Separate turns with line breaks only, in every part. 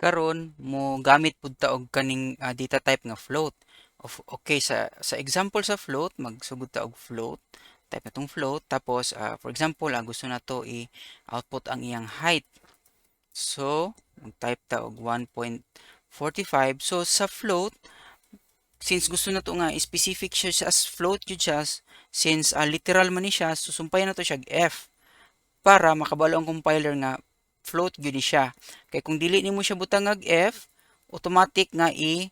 Karon mo gamit pud ta og kaning data type nga float. Of okay, sa example sa float, magsugod ta og float. Type natong float, tapos for example, gusto nato i-output ang iyang height. So, mag-type ta og 1.45. So sa float, since gusto nato nga specific siya as float jud siya, since literal man ni siya, so sumpayan nato siya og F para makabalo ang compiler nga float gyud ni siya. Kay kung dili nimo siya butangag F, automatic nga i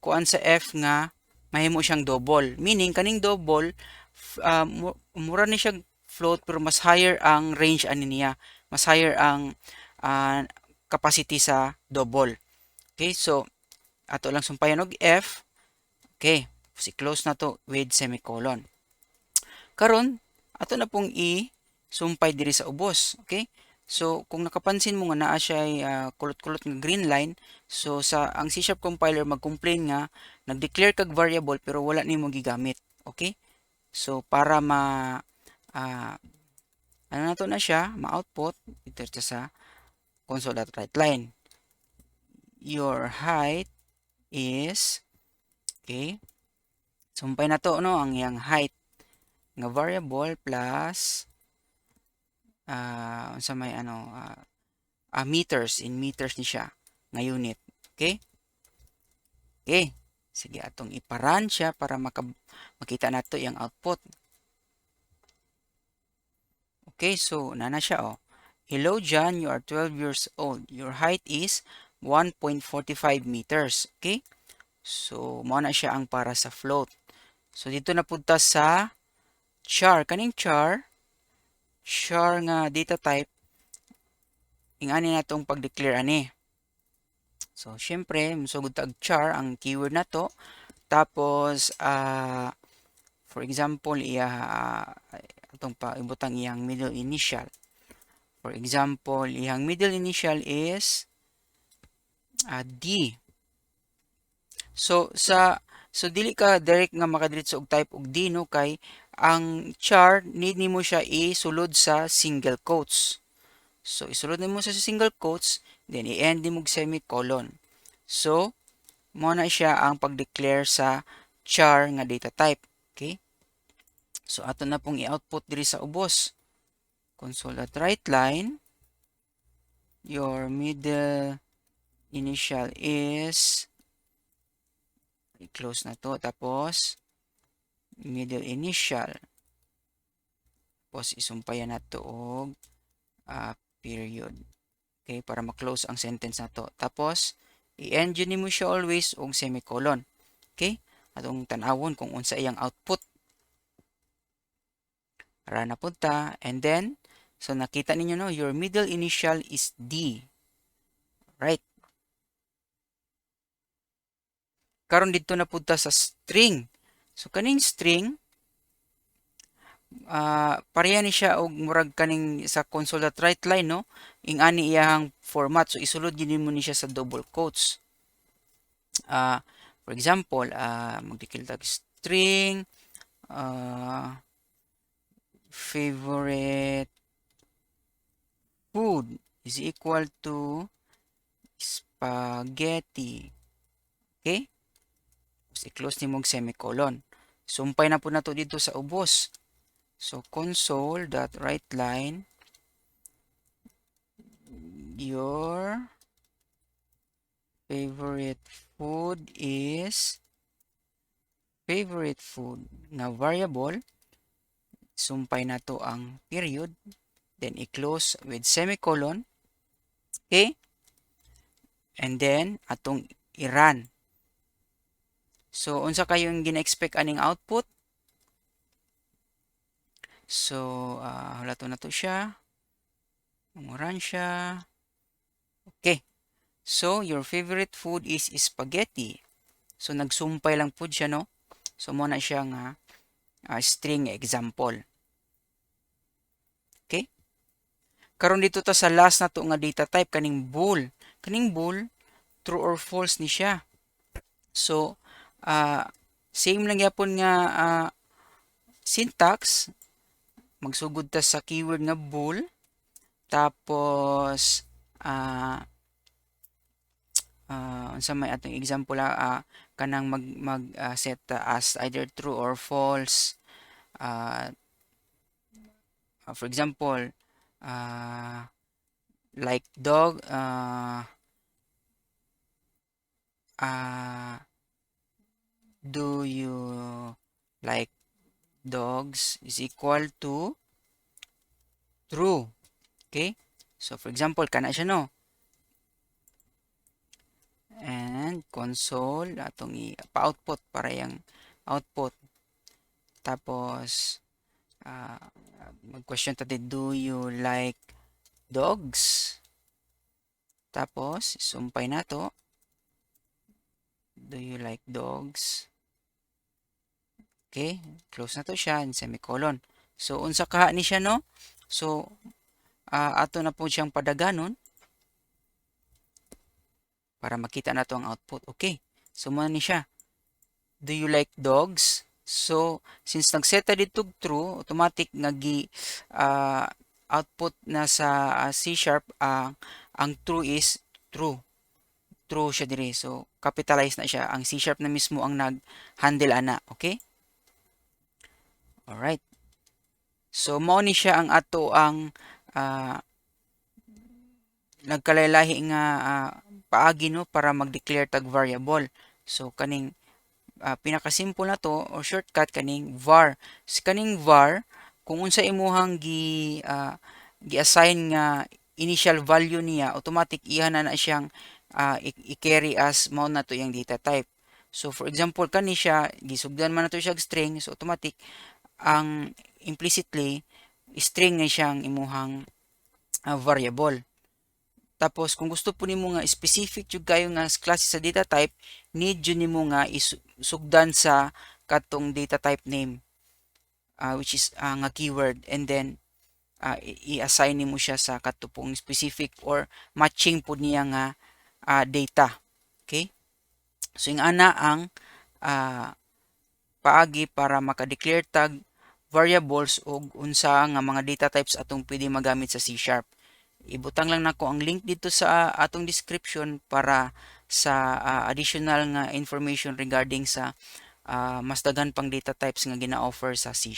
kuan sa F nga mahimo siyang double. Meaning kaning double, mura ni siya float pero mas higher ang range ani niya. Mas higher ang capacity sa double. Okay, so ato lang sumpayan og F. Okay, tapos i-close na to with semicolon. Karon, ato na pong i-sumpay diri sa ubos. Okay? So, kung nakapansin mo nga naa siya kulot-kulot nga green line, so sa ang C# compiler mag-complain nga nag-declare kag variable pero wala nimo gigamit. Okay? So, para ma ano na to na siya, ma-output dito sa console.writeLine. Your height is, okay. Sumpay na to, no, ang iyang height nga variable plus unsa may ano meters, in meters ni siya nga unit. Okay? Okay. Sige, atong ipa-run siya para makita nato iyang output. Okay, so nana siya oh. Hello John, you are 12 years old. Your height is 1.45 meters. Okay? So mao na siya ang para sa float. So dito na pud ta sa char. Kaning char, char nga data type, ingani natong pag-declare ani. So syempre, musugod tag char ang keyword nato. Tapos for example, iya atong pa ibutang iyang middle initial. For example, iyang middle initial is D. So dili ka direct nga makadiretso og type og D, no, kay ang char need nimo siya isulod sa single quotes. So isulod nimo sa single quotes, then i-end nimo og semicolon. So mo na siya ang pag-declare sa char nga data type. Okay? So ato na pong i-output diri sa ubos. Console.writeLine, your middle initial is, i-close na to, tapos middle initial, tapos isumpayan na to og period, okay, para ma-close ang sentence na to. Tapos i-end yun nimo siya always og semicolon. Okay, atong tan-awon kung unsa iyang output. Run na pud ta, and then so nakita ninyo, no, your middle initial is D, right? Karon didto na pud ta sa string. So kaning string, pareha ni siya og murag kaning sa console.writeLine, no, ingani iyang format. So isulod gyud nimo ni siya sa double quotes. For example, mag-declare tag string favorite food is equal to spaghetti. Okay? Tapos i-close nimo og semicolon. Sumpay na po nato dito sa ubos. So console.writeLine, your favorite food is favorite food nga variable, sumpay na to ang period, then i-close with semicolon. Okay? And then atong i-run. So unsa kayo ang gina-expect aning output? So hulaton na to siya. Run siya. Okay. So your favorite food is spaghetti. So nagsumpay lang pud siya, no. So mo na siya nga string example. Okay? Karon dito ta sa last na to nga data type, kaning bool. Kaning bool, true or false ni siya. So same lang gyapon nga syntax, magsugod ta sa keyword nga bool, tapos Unsa may atong example, kanang mag mag set as either true or false. For example, like dog, do you like dogs is equal to true. Okay? So for example, kana siya, no? And console atong i-output para yung output. Tapos mag-question ta, "Do you like dogs?" Tapos sumpay nato, "Do you like dogs?" Okay, close na to siya and semicolon. So unsa kaha ni siya, no? So ato na po siyang padaganon para makita nato ang output. Okay. So mao ni siya. "Do you like dogs?" So since nag-set dito true, automatic nga gi output na sa C# ang true is true. True siya diri. So capitalize na siya. Ang C# na mismo ang nag-handle ana, okay? Alright. So mao ni siya ang ato ang nagkalahi nga paagi, no, para mag-declare tag variable. So kaning pinakasimple na to or shortcut, kaning var. So kaning var, kung unsa imuhang gi gi-assign nga initial value niya, automatic iya na na siyang i-carry as mao na to yung data type. So for example, kani siya gisugdan man nato siya string, so automatic ang implicitly string na siyang imuhang variable. Tapos kung gusto po nimo nga specific jud kayo nga klase sa data type, need jud nimo nga isugdan sa katong data type name, which is nga keyword, and then i-assign nimo siya sa kato pong specific or matching pud niya nga data. Okay? So yung ana ang paagi para maka-declare tag variables og unsa nga mga data types atong pwede magamit sa C#. Ibutang lang nako ang link dito sa atong description para sa additional nga information regarding sa mas daghan pang data types nga gina-offer sa C#.